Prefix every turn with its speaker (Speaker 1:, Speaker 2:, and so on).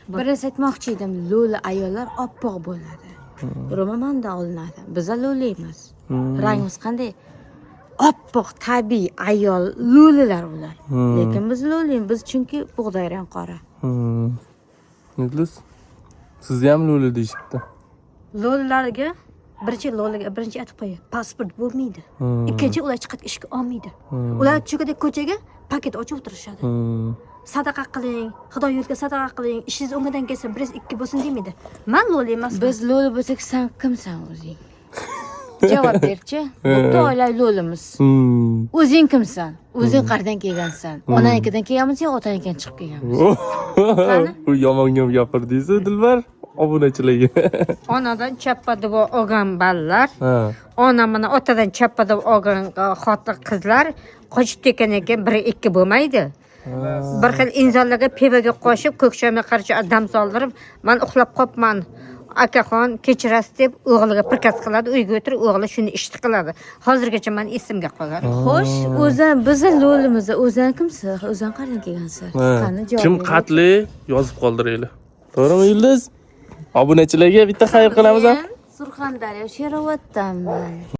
Speaker 1: Bir narsa aytmoqchi edim. Lo'li ayollar oppoq bo'ladi. Ro'mamandan olinadi. Biza lo'li emas. Rangimiz qanday? Oppoq tabiiy ayol lo'lilar ular. Lekin biz lo'li, biz chunki bug'doy rang qora.
Speaker 2: Yulduz, sizni ham lo'li deyishibdi.
Speaker 3: Lo'lilarga birinchi, lo'liga birinchi aytib qo'yay, pasport bo'lmaydi. Ikkinchi, ular chiqib ishga olmaydi. Ular chiqadi ko'chaga, paket ochib o'tirishadi. Sadaqa qiling, Xudo yo'liga sadaqa qiling, ishingiz o'ngidan kelsin, biringiz ikki bo'lsin demaydi. Man lo'li emasman.
Speaker 1: Biz lo'li bo'lsak, sen kimsan o'zing? Javob berchi. Bo'pti, oila lo'limiz. O'zing kimsan? O'zing qayerdan kelgansan? Onangnikidan kelganmisan, otangnikidan chiqib kelganmisan? Qani?
Speaker 2: Bu yomon gap gapirdingiz, Dilbar, obunachilarga.
Speaker 4: Onadan chappa deb olgan ballar, ona mana otadan chappa deb olgan xotin qizlar qochib ketgan ekan, biri ikki bo'lmaydi. Bir xil insonlarga pivoga qo'shib, ko'k choyga qarshi dam soldirib, "Man uxlab qolibman, akaxon, kechirasiz", deb o'g'liga prikaz qiladi. Uyga o'tirib, o'g'li shuni ishni qiladi. Hozirgacha mani esimga qolgan.
Speaker 1: Xo'sh, o'zing, bizni lo'limiz, o'zing kimsan? O'zing qayerdan kelgansan? Qani, javob
Speaker 2: Kim
Speaker 1: ber.
Speaker 2: qatli, yozib qoldiringlar. To'g'rimi, Yulduz? Obunachilarga bitta xayr qilamiz.
Speaker 1: Men Surxondaryo, Sherovatdanman.